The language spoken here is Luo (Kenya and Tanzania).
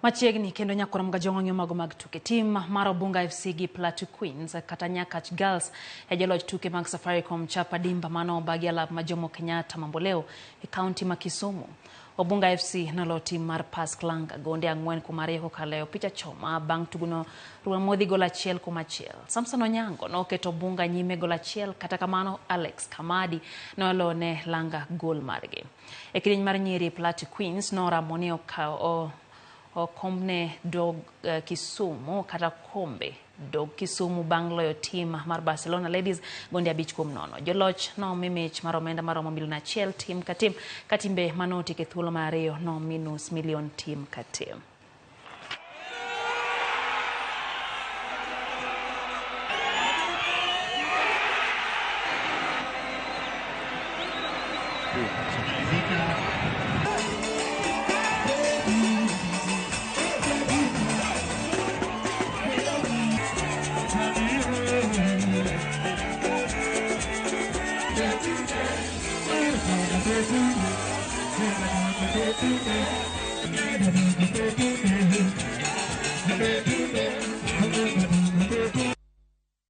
Machiegni kendo nyakora Mgajong'o ng'iyo mago mag tuke. Tim mar Obunga FC gi Plateau Queens kata Nyakach Girls e joloch tuke mag Safaricom Chapa Dimba mano obagi alap ma Jomo Kenyatta Mamboleo e kaunti ma Kisumu. Obunga FC nolo tim mar Pask Langa gonde 4-2 kokalo e opich achoma bang' tugono Ruamodhi gol 1-1. Samson Onyango noketo Obunga nyime gol 1, kata kamano Alex Kamadi nolone Langa gol margi. E kidieny mar nyiri, Plateau Queens noramo ni okawo okombne dog Kisumu kata kombe dog Kisumu bang' loyo tim mar Barcelona Ladies gonde 5-0. Joloch nomi mich mar omenda maromo milion 1 tim ka tim, ka timbe manotiek e thuolo mar 2 nomi nus milion tim ka tim.